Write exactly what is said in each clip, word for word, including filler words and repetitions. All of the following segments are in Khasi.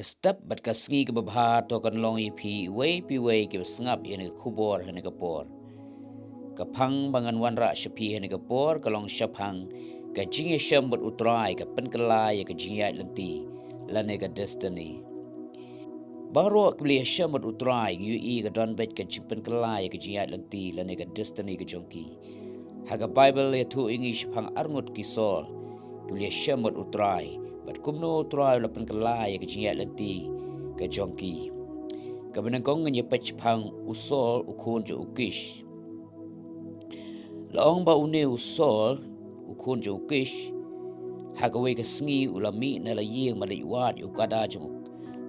step bad ka sngi kaba bha to kan long ïa phi iwei pa iwei kiba sngap ïa kane ka khubor ha kane ka por. Ka phang ba ngan wanrah sha phi ha kane ka por ka long shaphang ka jingïashem bad U Trai ka pynkylla ïa ka jingïaid lynti lane ka destiny. Baroh kiba la ïashem bad U Trai ngi ïohi ka don beit ka jingpynkylla ïa ka jingïaid lynti lane ka destiny ka jong ki. Ha ka Baibl la ïathuh ïa ngi shaphang arngut ki Saul kiba la ïashem bad U Trai bad kumno U Trai u la pynkylla ïa ka jingïaid lynti ka jong ki. Kaba nyngkong ngin ïa peit shaphang u Saul u khun jong u Kish. La ong ba une u Saul u khun jong u Kish ha kawei ka sngi u la mih na la ïing ban leit wad ïa u kada jong u,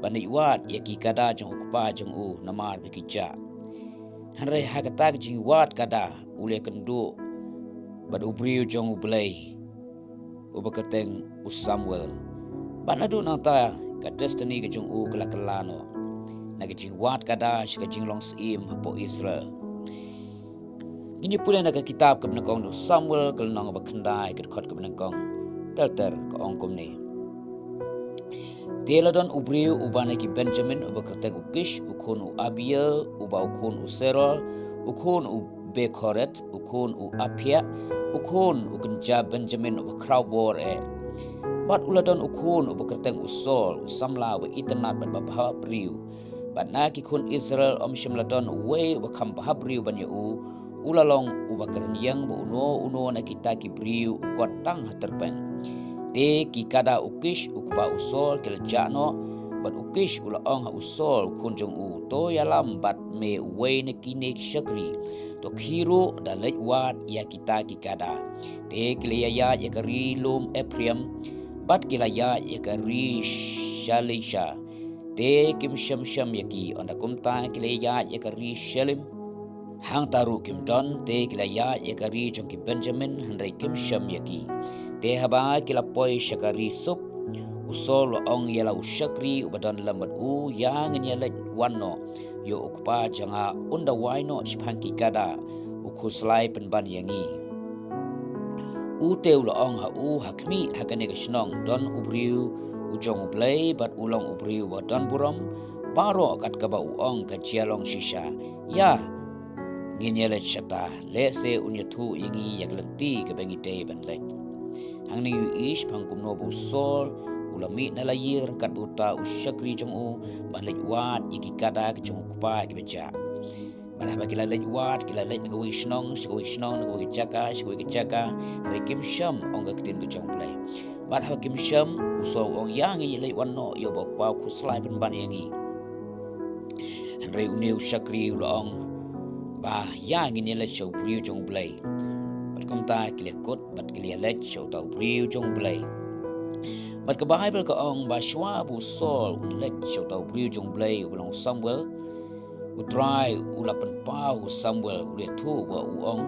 ban leit wad ïa ki kada jong u kpa jong u namar ba ki jah. Hynrei ha kata ka jingwad kada u la ïakynduh bad u briew jong U Blei uba kyrteng u Samuel. Bad naduh nangta ka destiny ka jong u ka la kylla noh na ka jingwad kada sha ka jinglong syiem hapoh Israel. Ngin ïa pule na ka kitab kaba nyngkong jong u Samuel ka lynnong kaba khyndai ka dkhot kaba nyngkong. Ter ter ka ong kumne. Te la don u briew uba na ki Benjamin uba kyrteng u Kish u khun u Abiel uba u khun u Seror u khun u Bekhoret u khun u Aphia u khun u kynja Benjamin uba khraw bor eh. Bad u la don u khun uba kyrteng u Saul u samla uba itynnad bad ba bhabriew. Bad na ki khun Israel ym shym la don uwei uba kham bhabriew ban ïa u. U la long uba kren ïeng ba uno uno na kita ki briew u kot tang ha tyrpeng. Te ki kada u Kish u kpa u Saul ki la jah noh. Bad u Kish u la ong ha u Saul u khun jong u, to ïalam bad me uwei na kine ki shakri. To khie ruh da leit wad ïa kita ki kada. Te ki la ïaid ïa ka ri lum Ephraim bad ki la ïaid ïa ka ri Shalisha. Te kim shem shem ïa ki, ynda kumta ki la ïaid ïa ka ri Shalim. Hangta ruh kim don, te ki la ïaid ïa ka ri jong ki Benjamin, hynrei kim shem ïa ki. Te haba ki la poi sha ka ri Sup, u Saul u la ong ïa la u shakri uba don lem bad u, ïa ngin ïa leit wan noh ïa u kpa jong nga un da wai noh shaphang ki kada u khuslai pynban ïa ngi. U te u la ong ha u, ha khmih ha kane ka shnong don u briew u jong U Blei bad u long u briew uba don burom. Baroh kat kaba u ong ka jia long shisha. Ïa ngin ïa leit shata, lehse un ïathuh ïa ngi ïa ka lynti kaba ngi dei ban leit. Hangne ngi ïohi shaphang kumno ba u Saul u la mih na la ïing ryngkat bad uta u shakri jong u ban leit wad ïa ki kada ki jong u kpa kiba jah. Bad haba ki la leit wad, ki la leit na kawei shnong sha kawei shnong, na kawei jaka sha kawei jaka, hynrei kim shem ong ka ktien ka jong U Blei. Bad haba kim shem, u Saul u ong ïa ngin ïa leit wan noh ïa uba u kpa u khuslai pynban ïa ngi. Hynrei une u shakri u la ong ba ïa ngin ïa leit sha u briew jong U Blei. Bad kumta ki la kut bad ki la leit sha uta u briew jong U Blei. Bad ka Baibl ka ong ba shuwa ba u Saul u leit sha uta u briew jong U Blei uba long u Samuel, U Trai u la pynpaw u Samuel, u la ïathuh ba u ong,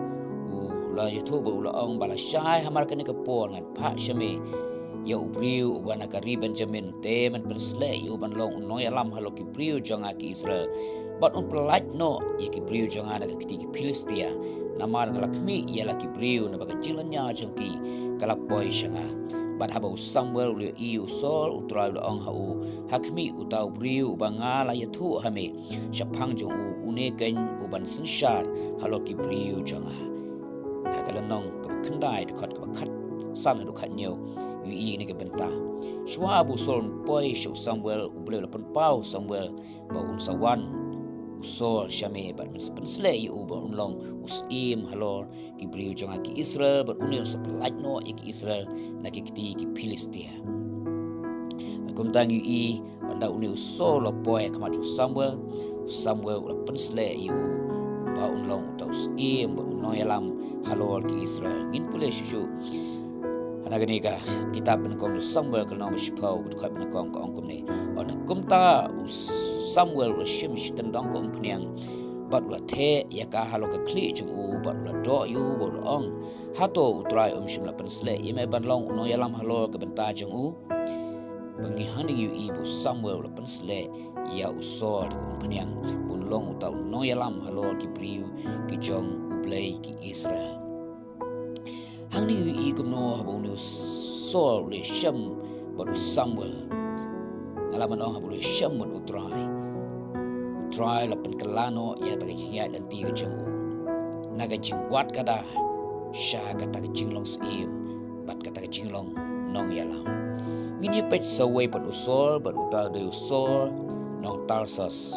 u la ïathuh ba u la ong ba lashai hamar kane ka por ngan phah sha me ïa u briew uba na ka ri Benjamin, te men pynsleh ïa u ban long u nongïalam halor ki briew jong nga ki Israel. Bad un pyllait noh ïa ki briew jong nga na ka kti ki Philistia. Namar nga la khmih ïa la ki briew naba ka jinglynñiar jong ki ka la poi sha nga. Bad haba u Samuel u la ïohi ïa u Saul, U Trai u la ong ha u, ha khmih uta u briew uba nga la ïathuh ha me shaphang jong u, une keiñ uban synshar halor ki briew jong nga. Ha ka lynnong kaba khyndai dkhot kaba khatsan haduh khathynñiew ngi ïohi ïa kane ka bynta. Shuwa ba u Saul un poi sha u Samuel, U Blei u la pynpaw u Samuel ba un sa wan u Saul sha me bad men sa pynsleh ïa u ba un long u syiem halor ki briew jong nga ki Israel bad une un sa pyllait noh ïa ki Israel na ki kti ki Philistia. Bad kumta ngi ïohi ynda une u Saul u la poi ha khmat u Samuel, u Samuel u la pynsleh ïa u ba un long uta u syiem bad u nongïalam halor ki Israel. Ngin pule shuh shuh ha kane ka kitab Nyngkong jong u Samuel ka lynnong ba shiphew ka dkhot ba nyngkong ka ong kumne. Ynda kumta u Samuel u la shim shi tyndong ka umphniang bad u la theh ïa ka halor ka khlieh jong u bad u la doh ïa u bad u la ong, hato U Trai um shym la pynsleh ïa me ban long u nongïalam halor ka bynta jong u? Ba ngi hangne ngi ïohi ba u Samuel u la pynsleh ïa u Saul da ka umphniang ba un long uta u nongïalam halor ki briew ki jong U Blei ki Israel. Hangne ngi ïohi kumno haba une u Saul u la shem bad u Samuel. Nga La ban ong haba u la shem bad u Trai, u Trai u la pynkylla noh ïa kata ka jingïaid lynti ka jong u na ka jingwad kada sha kata ka jinglong syiem bad kata ka jinglong nongïalam. Ngin ïa peit sa uwei pat u Saul, bad uta u dei u Saul nong Tarsus.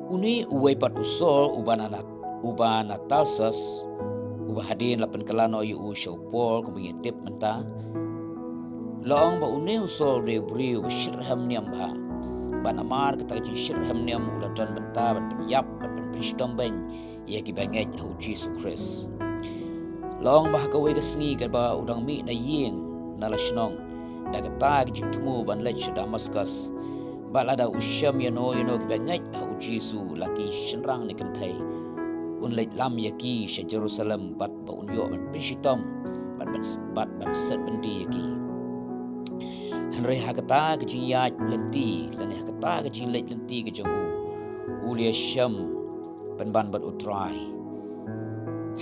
Une uwei pat u Saul uba na, uba na Tarsus, uba hadien la pynkylla noh ïa u sha u Paul, kumba ngi tip mynta. La ong ba une u Saul u dei u briew uba shitrhem niam bha. Bad namar kata ka jingshitrhem niam u la don bynta ban pynïap bad ban pynshitom beiñ ïa kiba ngeit ha u Jisu Khrist. La ong ba ha kawei ka sngi katba u dang mih na ïing na la shnong, da kata ka jingthmu ban leit sha Damaskus, bad lada u shem ïano ïano kiba ngeit ha u Jisu, la ki shynrang ne kynthei, un leit lam ïa ki sha Jerusalem, bad ba un ïoh ban pynshitom bad ban, bad ban set byndi ïa ki. Hynrei ha kata ka jingïaid lynti lane ha kata ka jingleit lynti ka jong u, u la shem pynban bad u Trai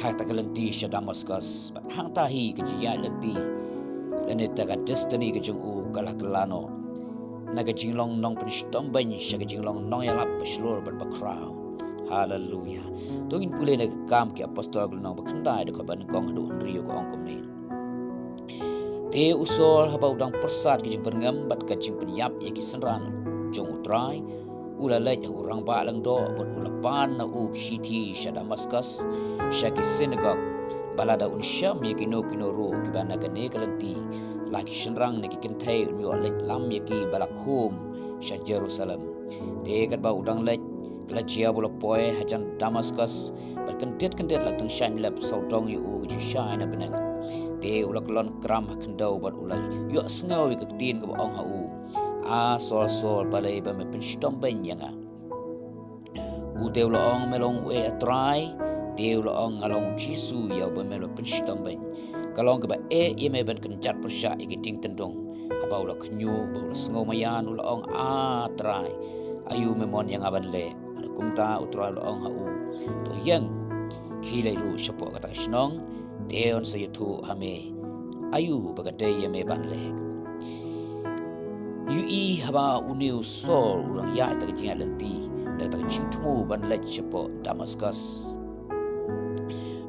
ha kata ka lynti sha Damaskus. Bad hangta hi ka jingïaid lynti lane kata ka destiny ka jong u ka la kylla noh na ka jinglong nongpynshitom beiñ sha ka jinglong nongïalap ba shlur bad ba khraw. Haleluya. To ngin pule na ka Kam ki Apostol, ka lynnong ba khyndai, dkhot ba nyngkong haduh hynriew, ka ong kumne: Te u Saul, haba u dang pyrsad ka jingbyrngem bad ka jingpynïap ïa ki synran jong u Trai, u la leit ha u rangbah lyngdoh bad u la pan na u ki shithi sha Damaskus, sha ki synagog, ba lada un shem ïa kino kino ruh kiba na kane ka lynti, la ki shynrang ne ki kynthei, un ïoh leit lam ïa ki ba la khum sha Jerusalem. Te katba u dang leit, ka la jia ba u la poi hajan Damaskus, bad kyndit kyndit la tyngshaiñ lep sawdong ïa u ka jingshai na bneng. Te u la kyllon kram ha khyndew bad u la ïohsngew ïa ka ktien kaba ong ha u: A Saul, Saul, balei ba me pynshitom beiñ ïa nga? U te u la ong: Me long uei, A Trai? Te u la ong: Nga long u Jisu, ïa uba me la pynshitom beiñ. Ka long kaba eh ïa me ban kynjat pyrshah ïa ki dieng tyndong. Haba u la khñiuh bad u la sngew maïan, u la ong: A Trai, aïu me mon ïa nga ban leh? Bad kumta u Trai u la ong ha u: To ïeng, khie leit ruh shapoh kata ka shnong, te yn sa ïathuh ha me aïu ba ka dei ïa me ban leh. Ïohi haba une u Saul u dang ïaid kata ka jingïaid lynti da kata ka jingthmu ban leit shapoh Damaskus,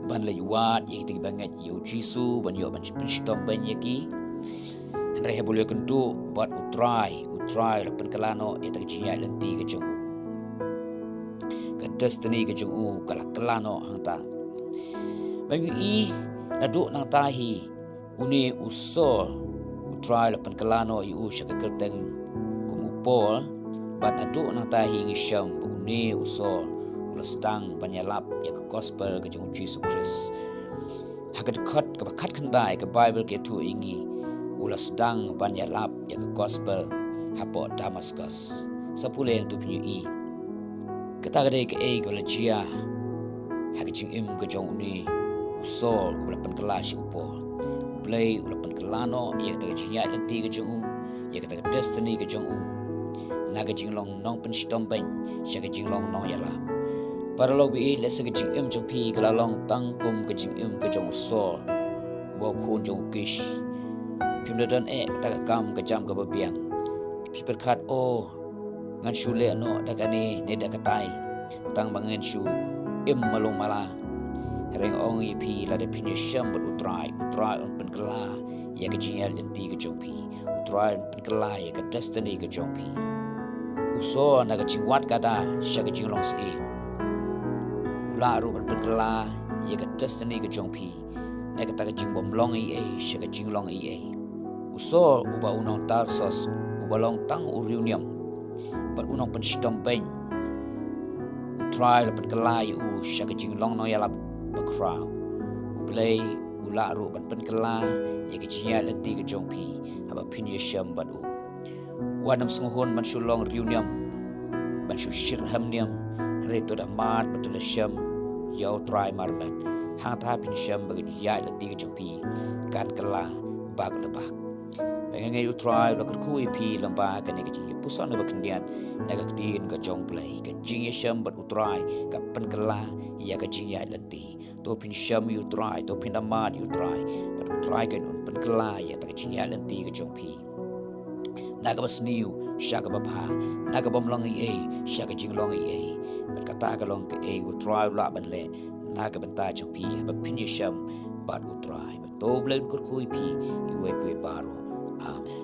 ban leit wad ïa kita kiba ngeit ïa u Jisu, ban ïoh ban pynshitom beiñ ïa ki. Hynrei haba u la ïakynduh bad u Trai, u Trai u la pynkylla noh ïa kata ka jingïaid lynti ka jong u. Ka destiny ka jong u ka la kylla noh hangta. Ban ïohi, naduh nangta hi, une u Saul, u Trai u la pynkylla noh ïa u sha ka kyrteng kum u Paul. Bad naduh nangta hi ngi shem ba une u Saul u la sdang ban ïalap ïa ka gospel ka jong u Jisu Khrist. Ha ka dkhot kaba khatkhyndai, ka Baibl ka ïathuh ïa ngi, u la sdang ban ïalap ïa ka gospel hapoh Damaskus. Sa pule, to phin ïohi kata ka dei kaei kaba la jia ha ka jingim ka jong une u Saul uba la pynkylla sha u Paul. U Blei u la pynkylla noh ïa kata ka jingïaid lynti ka jong u, ïa kata ka destiny ka jong u, na ka jinglong nongpynshitom beiñ sha ka jinglong nongïalap. Paralok baieit, lehse ka jingim jong phi ka la long tang kum ka jingim ka jong u Saul, uba u khun jong u Kish. Phim da don eh kata ka kam ka jam kaba biang. Phi pyrkhat, oh, ngan shu leh noh da kane ne da katai, tang ba ngan shu im malu mala. Hynrei nga ong ïa phi, lada phin ïashem bad u Trai, u Trai un pynkylla ïa ka jingïaid lynti ka jong phi. U Trai un pynkylla ïa ka destiny ka jong phi. U Saul na ka jingwad kada sha ka jinglong syiem, u lah ruh ban pynkylla ïa ka destiny ka jong phi na kata ka jingbymlong ei ei sha ka jinglong ei ei. U Saul uba u nong Tarsus, uba long tang u riewniam bad u nongpynshitom beiñ, u Trai u la pynkylla ïa u sha ka jinglong nongïalap ba khraw. U Blei u lah ruh ban pynkylla ïa ka jingïaid lynti ka jong phi haba phin ïashem bad u. Wat nym sngewhun ban shu long riewniam, ban shu shitrhem niam, hynrei to da mad bad to da shem ïa u Trai marmet. Hangta phin shem ba ka jingïaid lynti ka jong phi kan kylla bak la bak. Ba nga ngeit u Trai u la kyrkhu ïa phi lyngba kane ka jingïapuson kaba khyndiat na ka ktien ka jong U Blei. Ka jingïashem bad u Trai ka pynkylla ïa ka jingïaid lynti. To phin shem ïa u Trai, to phin da mad ïa u Trai, bad u Trai kan un pynkylla ïa kata ka jingïaid lynti ka jong phi. na kaba sniew sha kaba bha, na ka bym long ei ei sha ka jinglong ei ei. Bad kata ka long kaei kaba U Trai u lah ban leh na ka bynta jong phi haba phin ïashem bad U Trai. Bad to U Blei un kyrkhu ïa phi iwei pa iwei baroh. Amen.